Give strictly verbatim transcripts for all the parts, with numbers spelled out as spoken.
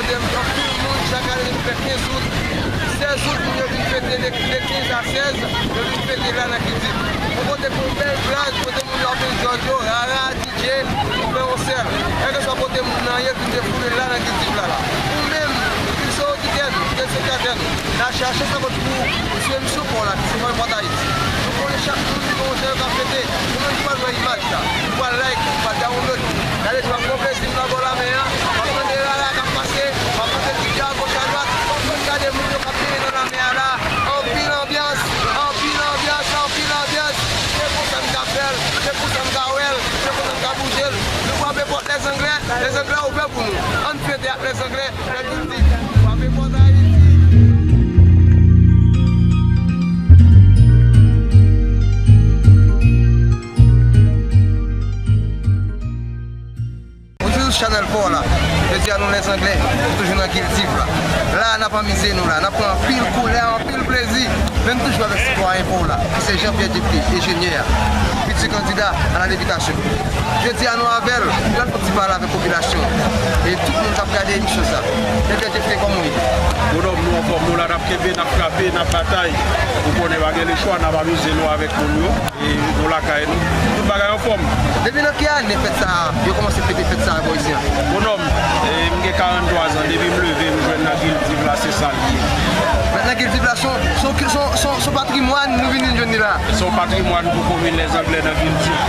Anpil moun, chak ane depi fè kenz out, sèz out, moun yo vin fete de, de kenz a sèz, yo vin fete la nan Kildiv. Yon kote pou yon bèl plaj, kote moun yo ap enjoy yo, rara, D J, nou fè yon sèl. Kèlkeswa kote moun nan ye, vin defoule la nan Kildiv la la. Ou menm, ki se oditè nou, ki se telespèktatè nou, n a chache sa kot pou swiv m sou pon la, ki se Pòtoprens. Nou konnen chak moun gen yon jan yo ka fete. Ou menm ki pral wè imaj la, ou pral like, ou pral download. Gade, m ap pran plezi m nan bò lanmè a. M ap tande rara k ap pase, m ap tande ti djaz agoch adwat. M ap gade moun yo k ap benyen nan lanmè a la. Anpil anbyans, anpil anbyans, anpil anbyans. Se konsa m ka fè l, se konsa m ka wè l, se konsa m ka bouje l. Nou frape pòt Lèzanglè, Lèzanglè ouvè pou nou. Ann fete ak Lèzanglè. Frape pòt Ayiti. Ou toujou sou chanèl pa w la. Jodi a nou Lèzanglè, nou toujou nan Kildiv la. La, n ap anmize nou la, n ap pran anpil koulè, anpil plezi. Men m toujou avèk sitwayen pa w la, ki se Jean Pierre Dupuis, enjenyè a, fitir kandida a la depitasyon. Jodi a nou avè l, l ap fè ti pale avèk popilasyon e tout moun k ap gade emisyon sa. Jean Pierre Dupuis, kòman w ye? Bonòm, nou anfòm, nou la, n ap kenbe, n ap frape, n ap batay. Ou konnen pa gen lechwa, n ap amize nou avèk moun yo. E nou lakay nou. Tout bagay anfòm. Depi nan ki ane fèt sa a, yo kòmanse fete fèt sa a bò isi a? Bonòm, e, m gen karannntwa zan, depi m leve, m jwenn nan Kildiv la, se sa l ye. Nan Kildiv la, se yon, se yon, se yon, se yon, se yon patrimwàn nou vin jwenn li la. Se yon patrimwàn pou komin Lèzanglè nan Kildiv.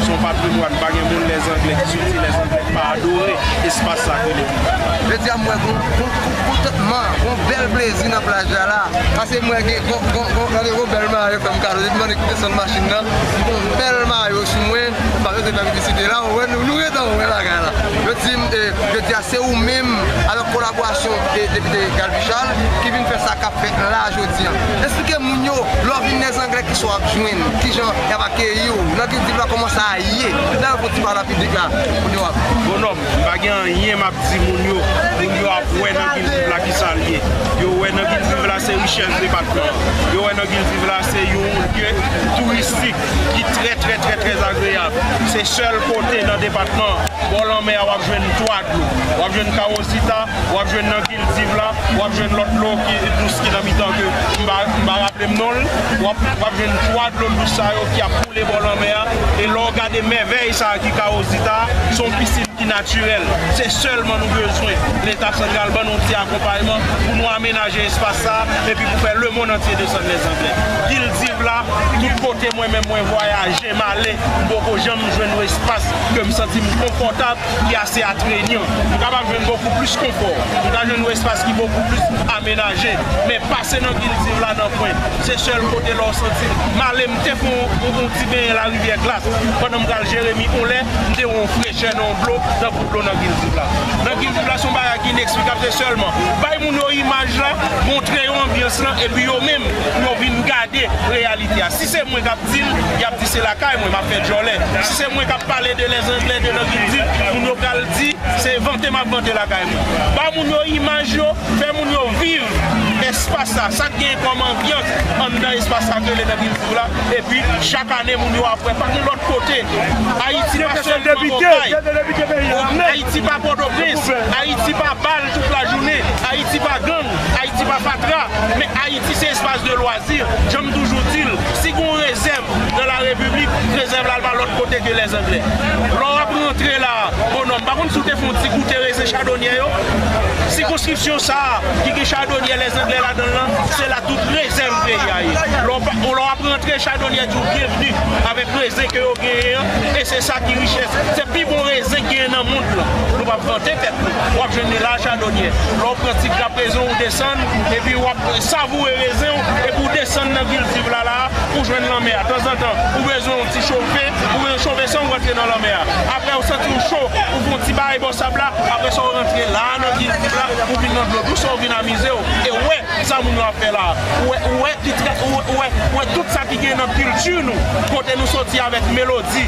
Se yon patrimwàn, pa gen moun Lèzanglè ki soti Lèzanglè ki pa adore espas sa k rele Kildiv. Jodi a, m wè gon, gon, gon kontantman, gon bèl plezi nan plaj la la. Paske m wè gen gon, gon, gon, gade gon bèl mayo, fè m kado. Depi m annik desann machin nan, m gon bèl mayo sou mwen. M pa bezwen fè piblisite la, ou wè, nou, nou gentan wè bagay la. Yo di m, e, yo di a se ou menm, avèk kolaborasyon, e, depite Galby Charles, ki vin fè sa k ap fèt la jodi a. Eksplike moun yo, lè w vin Lèzanglè, kisa w ap jwenn, kijan y ap akeyi w, nan Kildiv la, kòman sa ye. Lè yo fè ti pale a piblik la, moun yo ap. Bonòm, m pa gen anyen m ap di moun yo, moun yo ap wè nan Kildiv la kisa l ye. Yo wè nan Kildiv la se richès depatman an. Yo wè nan Kildiv la se yon lye touristik ki trè, trè, trè, trè agreyab. Se sèl kote nan depatman an, bò lanmè a, w ap jwenn twa dlo. W ap jwenn Kawozita, w ap jwenn nan Kildiv la, w ap jwenn lòt dlo ki dous ki nan mitan ke m pa, m pa raple m non l. W ap, w ap jwenn twa dlo dous sa yo ki ap koule bò lanmè a. E lè w gade mèvèy sa a ki Kawozita, se yon pisin ki natirèl. Se sèlman nou bezwen Leta santral ban nou yon ti akonpayman pou nou amenaje espas sa a, epi pou fè lemonn antye desann Lèzanglè. Kildiv la, tout kote mwen menm mwen vwayaje, m ale, m poko janm jwenn yon espas ke m santi m konfòtab, ki ase atrenyan. M kapab jwenn bokou plis konfò. M ka jwenn yon espas ki bokou plis amenaje. Men pase nan Kildiv la nan pwen. Se sèl kote lè w santi m ale, m te fè yon, yon, yon ti benyen Larivyè Glas. Pandan m pral Jeremi, yon lè, m te wè yon frechè nan yon dlo, tankou dlo nan Kildiv la. Nan Kildiv la, se yon bagay ki ineksplikab, se sèlman bay moun yo imaj la, montre yo anbyans lan, epi yo menm, pou yo vin gade reyalite a. Si se mwen k ap di l, y ap di se lakay mwen, m ap fè djòlè. Si se mwen k ap pale de Lèzanglè, de nan Kildiv, moun yo pral di, se vante m ap vante lakay mwen. Bay moun yo imaj yo, fè moun yo viv espas sa, sa k gen kòm anbyans anndan espas sa k rele nan Kildiv la. Epi, chak ane, moun yo ap wè, pa gen lòt kote. Ayiti pa sèlman Bòkay. Ayiti pa Pòtoprens. Ayiti pa bal tout lajounen. Ayiti pa gang. Ayiti pa fatra. Men Ayiti se espas de lwazi. Jan m toujou di l, si gon rezèv nan la Repiblik, rezèv la al pa lòt kote ke Lèzanglè. Lè w ap rantre la, bonòm, m pa konn si w te fè yon ti goute rezen chadonyè yo. Sikonskripsyon sa a, ki gen chadonyè Lèzanglè ladan l lan, se la tout rezèv peyi a ye. Lè w pa, lè w ap rantre, chadonyè di w byenvni avèk rezen ke yo genyen an, e se sa ki richès. Se pi bon rezen ki genyen nan mond lan. Nou p ap vante tèt nou. W ap jwenn li la, chadonyè. Lè w pran ti grap rezen w, ou desann, epi w ap savoure rezen w, epi w desann nan Kildiv la, la, ou jwenn lanmè a. Tanzantan, ou bezwen yon ti chofe, ou bezwen chofe san w rantre nan lanmè a. Apre, ou santi w cho, ou fè yon ti bagay bò sab la, apre sa, ou rantre la, nan Kildiv la, ou vin nan dlo dous, ou vin amize w. E w wè sa moun yo ap fè la. Ou wè, ou wè ki tra-, ou wè, ou wè, ou wè tout sa ki gen nan kilti nou, kote nou soti avèk melodi.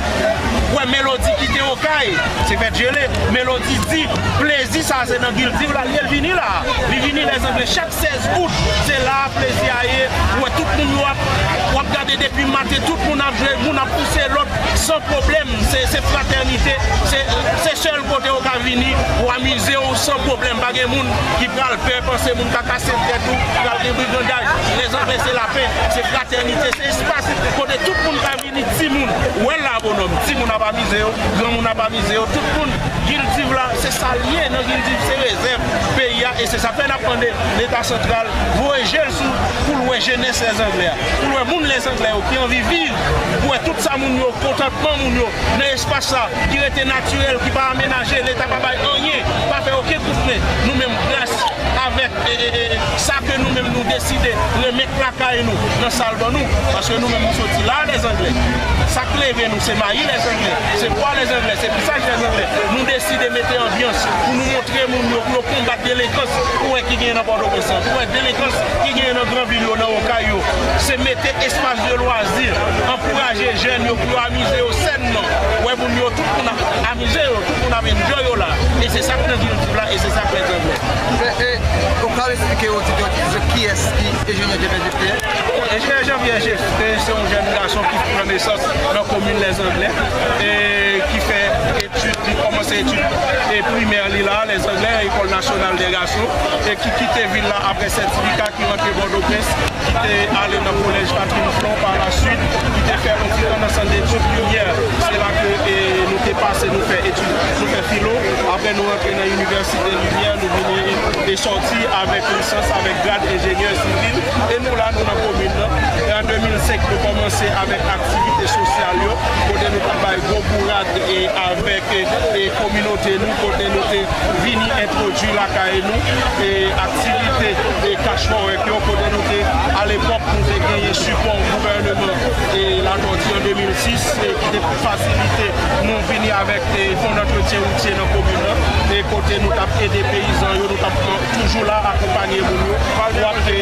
Ou wè melodi kite Okay, se fèt jele. Melodi di, plezi sa se nan Kildiv la l ye, l vini la. Li vini Lèzanglè chak sèz out, se la a plezi a ye. Ou wè tout moun yo ap, w ap gade depi maten, tout moun ap jwe, moun ap pouse lòt san pwoblèm. Se, se fratènite, se, se sèl kote ou ka vini, ou amize w san pwoblèm. Pa gen Moun ki pral pè, panse moun ka kase tèt ou, pral gen brigandaj. Lèzanglè se lapè, se fratènite, se espas kote tout moun ka vini, timoun. Ou wè l la, bonòm, timoun ap amize yo, granmoun ap amize yo, tout moun. Gildiv la, se sa l ye nan Gildiv, se rezèv peyi a, e se sa k fè n ap mande Leta santral voye je l sou pou l wè jenès Lèzanglè a, pou l wè moun Lèzanglè yo ki anvi viv, pou wè tout sa moun yo, kontantman moun yo, nan espas sa ki rete natirèl, ki pa amenaje, Leta pa bay anyen, pa fè okenn kout men. Nou menm, gras avèk, e, e, e, sa ke nou menm nou deside renmèt lakay nou, nan sa l ban nou, paske nou menm nou soti la, Lèzanglè. Sa k leve nou, se mayi Lèzanglè, se bwa Lèzanglè, se pisaj Lèzanglè. Nou deside mete anbyans pou nou montre moun yo, pou yo konbat delenkans ou wè ki genyen nan Pòtoprens lan, ou wè delenkans ki genyen nan gran vil yo, nan Okay yo. Se mete espas de lwazi, ankouraje jèn yo pou yo amize yo sènman. Ou wè moun yo, tout moun ap amize yo, tout moun ap enjoy yo la. E se sa k nan Gildiv la, e se sa k Lèzanglè. E, e, ou ka eksplike yo ti, ti, ti, kiyès ki enjenyè Jean-Pierre Jeffrey? Bon, enjenyè Jean-Pierre Jeffrey, se yon jèn gason ki pran nesans nan komin Lèzanglè, e ki fè etid, li kòmanse etid, e primè li la, Lèzanglè, École Nationale des Garçons, e ki kite vil la apre sètifika, ki rantre Pòtoprens, ki te ale nan kolèj Catherine Flon pa la swit, ki te fè yon ti tan nan sant detid Limyè. Se la ke, e, nou te pase, nou fè etid, nou fè filo. Apre, nou rantre nan Inivèsite Limyè, nou vini e sòti avèk lisans, avèk grad enjenyè sivil. E nou la, nou nan komin nan. E an de mil senk, nou kòmanse avèk aktivite sosyal yo, kote nou t ap bay gwo bourad e avèk, e, e kominote nou, kote nou te vini entwodui lakay nou, e aktivite, e cash for work yo, kote nou te, alepòk, nou te genyen sipò gouvèneman, e Latortue an de mil sis, e ki te fasilite nou vini avèk, e fon d'antretyen woutye nan komin nan, e kote nou t ap ede peyizan yo, nou t ap toujou la akonpanye moun yo, pou ap, e,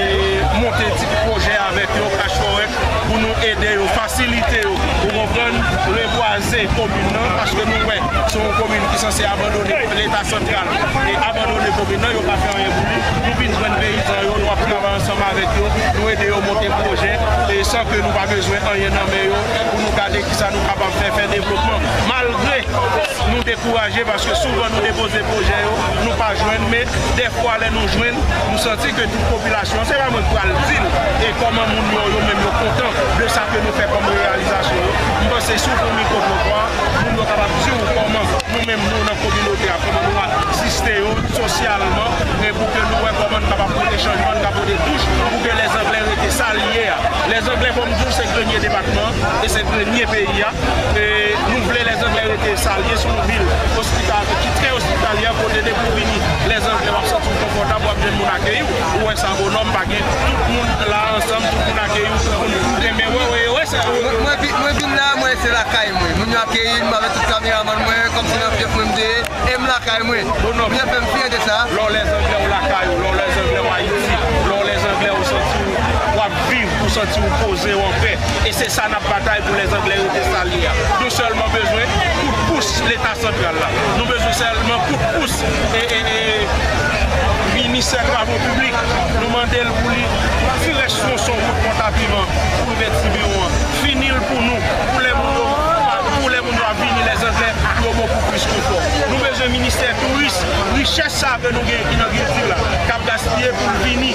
monte ti pwojè avèk yo, cash for work, pou nou ede yo, fasilite yo, ou konprann, rebwaze komin nan, paske nou wè, se yon komin ki sanse abandone, Leta santral, e abandone komin nan, yo pa fè anyen pou li. Nou vin jwenn peyizan yo, nou ap travay ansanm avèk yo, nou ede yo monte pwojè, e san ke nou pa bezwen anyen nan men yo, pou nou gade kisa nou kapab fè, fè devlopman. Malgre nou dekouraje, paske souvan nou depoze pwojè yo, nou pa jwenn, men dèfwa lè nou jwenn, nou santi ke tout popilasyon, se pa mwen k pral di l, e kòman moun yo, yo menm yo kontan de sa ke nou fè kòm reyalizasyon yo. M panse si w pran mikwo Trotwa, moun yo kapab di w kòman nou menm nou nan kominote a, kòman nou asiste yo sosyalman, e pou ke nou wè kòman nou kapab pote chanjman, nou ka pote touch, pou ke Lèzanglè rete sa l ye a. Lèzanglè, fò m di w, se grenye depatman an, e se grenye peyi a. E nou vle Lèzanglè rete sa l ye, se yon vil ospital-, ki trè ospitalyè, kote depi w vini Lèzanglè, w ap santi w konfòtab, w ap jwenn moun akeyi w. Ou wè sa, bonòm, pa gen, tout moun la ansanm, tout moun akeyi w, tout moun renmen wè w, e wè sa. Mwen, mwen vi-, mwen vin la, mwen se lakay mwen. Moun yo akeyi m avèk tout kameramann mwen, kòmsi nan fyèf mwen m te ye. E m lakay mwen. Bonòm. Mwen fè m fyè de sa. Lè w Lèzanglè, w lakay ou. Lè w Lèzanglè, w Ayiti. Lè w Lèzanglè, ou santi w, w ap viv, ou santi w poze, w anpè. E se sa n ap batay pou Lèzanglè rete sa l ye a. Nou sèlman bezwen kout pous Leta santral la. Nou bezwen sèlman kout pous, e, e, e, Ministè Travo Piblik. Nou mande l pou li tirè tronson wout Pòtapiman pou rive Tibiwon an. Fini l pou nou, pou lè moun yo, pou lè moun yo ap vini Lèzanglè, pou yo bon pou plis konfò. Nou bezwen ministè touris, richès sa ke nou gen ki nan kilti la, k ap gaspiye pou l vini,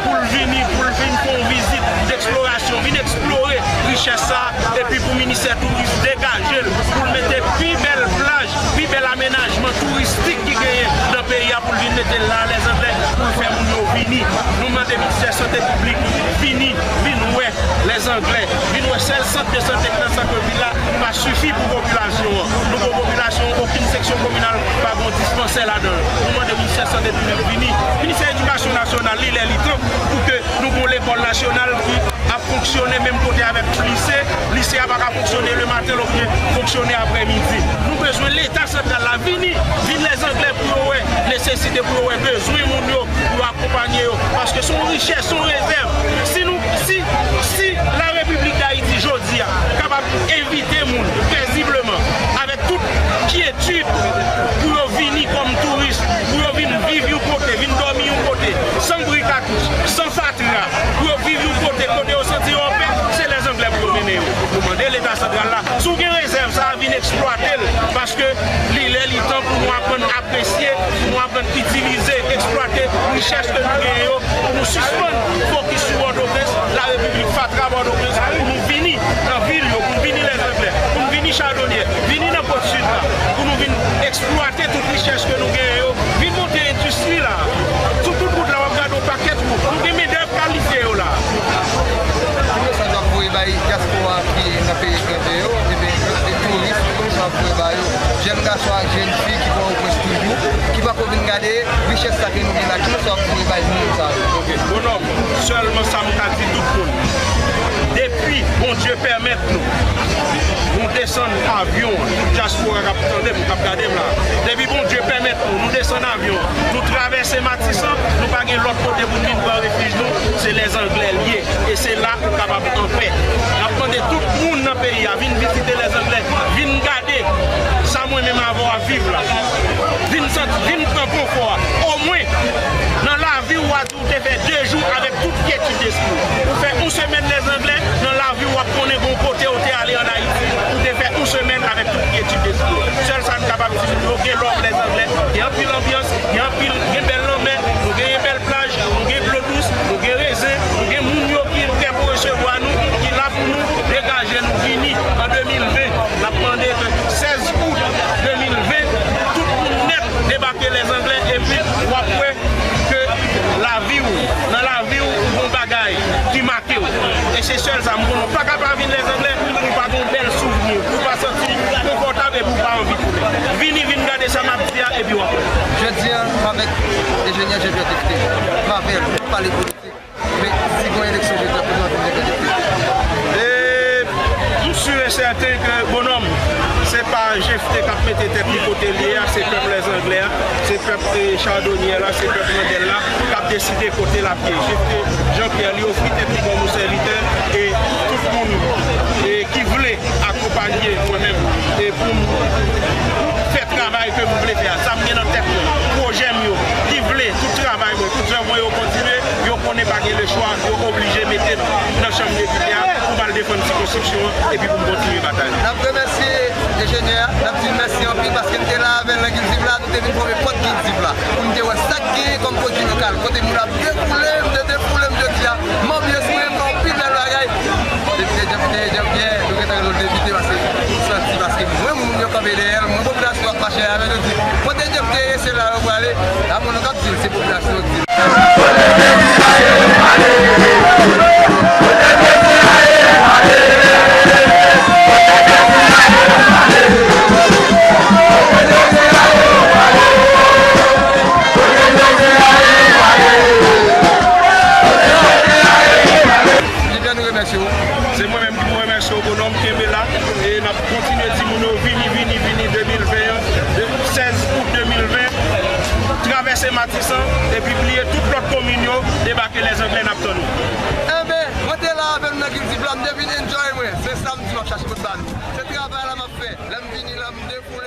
pou l vini, pou l vin fè yon vizit deksplorasyon, vin eksplore richès sa, epi pou ministè touris degaje l, pou l mete pi bèl plaj, pi bèl amenajman touristik ki genyen nan peyi a, pou l vin mete l la, Lèzanglè, pou l fè moun yo vini. Nou mande ministè sante piblik vini, vin wè Lèzanglè, vin wè sèl sant de sante ki nan sant vil la pa sifi pou popilasyon an. Nou gen yon popilasyon, okenn seksyon kominal pa gen yon dispansè ladan l. Nou mande ministè sante piblik vini, ministè edikasyon nasyonal, li lè li tan pou ke nou gen yon lekòl nasyonal ki ap fonksyone menm kote avèk lise. Lise a pa ka fonksyone lematen, l oblije fonksyone aprèmidi. Nou bezwen Leta santral la vini, vin Lèzanglè pou yo wè nesesite, pou yo wè bezwen moun yo, pou yo akonpanye yo. Paske se yon richès, se yon rezèv. Si nou, si, si Larepiblik Dayiti jodi a kapab envite moun pezibleman, avèk tout kyetid, pou yo vini kòm touris, pou yo vin viv yon kote, vin dòmi yon kote, san bri katouch, san fatra, pou yo viv yon kote, kote yo santi yo anpè, se Lèzanglè pou yo mennen yo. Nou mande Leta santral la, si w gen rezèv sa a, vin eksplwate l, paske li lè li tan pou nou aprann apresye, pou nou aprann itilize, Chèche ke nou genyen yo, pou nou sispann fokis sou Pòtoprens, Larepiblik, fatra Pòtoprens, pou nou vini nan vil yo, pou nou vini Lèzanglè, pou nou vini Chadonyè, vini nan Pòt Sid la, pou nou vin eksplwate tout richès ke nou genyen yo, vin monte endistri la. Sou tout wout la, w ap gade yon pakèt wout. Nou gen mendèv kalifye yo la. Tout mesaj w ap voye bay dyaspora ki nan peyi etranje yo, ebyen, e touris, tout sa w ap voye ba yo. Jèn gason ak jèn fi ki Pòtoprens toujou, ki pako vin gade richès sa ke nou gen la, ki mesaj w ap voye bay moun sa yo? Ok, bonòm, sèlman sa m ka di tout moun. Depi Bondye pèmèt nou, nou desann avyon an, tout dyaspora k ap tande m, k ap gade m la. Depi Bondye pèmèt nou, nou desann avyon an, nou travèse Matisan, nou pa gen lòt kote pou n vin pran refij nou, se Lèzanglè l ye. E se la ou kapab anpè. N ap mande tout moun nan peyi a, vin vizite Lèzanglè, vin gade sa mwen menm avè w ap viv la. Vin santi, vin pran konfò a. Omwen, nan lavi w a di w te fè de jou avèk tout kyetid despri w. Ou fè yon semèn Lèzanglè, nan lavi w ap konnen gon kote w te ale ann Ayiti, ou te fè yon semèn avèk tout kyetid despri w. Sèl sa n kapab di moun yo, gen love Lèzanglè, gen anpil anbyans, gen anpil, gen bèl lanmè, nou genyen bèl plaj, nou gen dlo dous, nou gen rezen, nou gen moun yo ki prè pou resevwa nou, ki la pou nou, degaje nou, vini an de mil ven. N ap mande ke sèz out de mil ven, tout moun nèt debake Lèzanglè, epi w ap wè ke lavi w, nan lavi w, ou gon bagay ki make w. E se sèl sa m konnen. Ou pa ka pa vin Lèzanglè, ou pa gon bèl souvni, ou pa santi konfòtab epi ou pa anvi tounen. Vini, vin gade sa m ap di a, epi w ap wè. Jodi a, m avèk enjenyè Jean-Pierre Depite. M avè l, nou pale politik. Men si gon eleksyon jodi a, pou nou vin Jean-Pierre Depite. E m si e sèten ke, bonòm, se pa Jephté k ap mete tèt li kote l ye a, se pèp Lèzanglè a, se pèp, e, Chadonyè la, se pèp Landèl la k ap deside kote l ap ye. Jephté Jean-Pierre, li ofri tèt li kòm yon sèvitè, e tout moun, e, ki vle akonpanye mwen menm, e pou m fè travay ke m vle fè a, sa m gen nan tèt mwen, pwojè m yo, ki vle tout travay mwen, tout zèv mwen yo kontinye, yo konnen pa gen lechwa, yo oblije mete m nan chanm depite a pou m al defann sikonstriksyon an epi pou m kontinye batay la. N ap remèsye enjenyè a, n ap di l mèsi anpil paske n te la avè l nan Guildive la, nou te vin fòme pòt Guildive la pou n te wè sa k genyen kòm pwodui lokal, kote moun ap defoule, m te defoule m jodi a, m anbyans mwen, m fè anpil bèl bagay. Depite Jean-Pierre, Jean-Pierre, nou gentan rele w depite paske m santi, paske mwen, moun yo kanpe dèyè l, mwen, popilasyon ap mache avè l, yo di, kote Jephté ye, se la yo prale. La, moun yo k ap di l, se popilasyon yo k di l. Jean-Pierre, nou remèsye w. Se mwen menm ki pou remèsye w, bonòm, kenbe la. E n ap kontinye di moun yo, vini, vini, vini, de mil ven an, de, sèz out de mil ven, travèse Matisan, epi bliye tout lòt komin yo, debake Lèzanglè, n ap tann ou. Enben, mwen te la avè nou nan Guildive la, m te vin enjoy mwen. Se samdi m ap chache kote ba nou. Se travay la m ap fè. Lè m vini la, m defoule.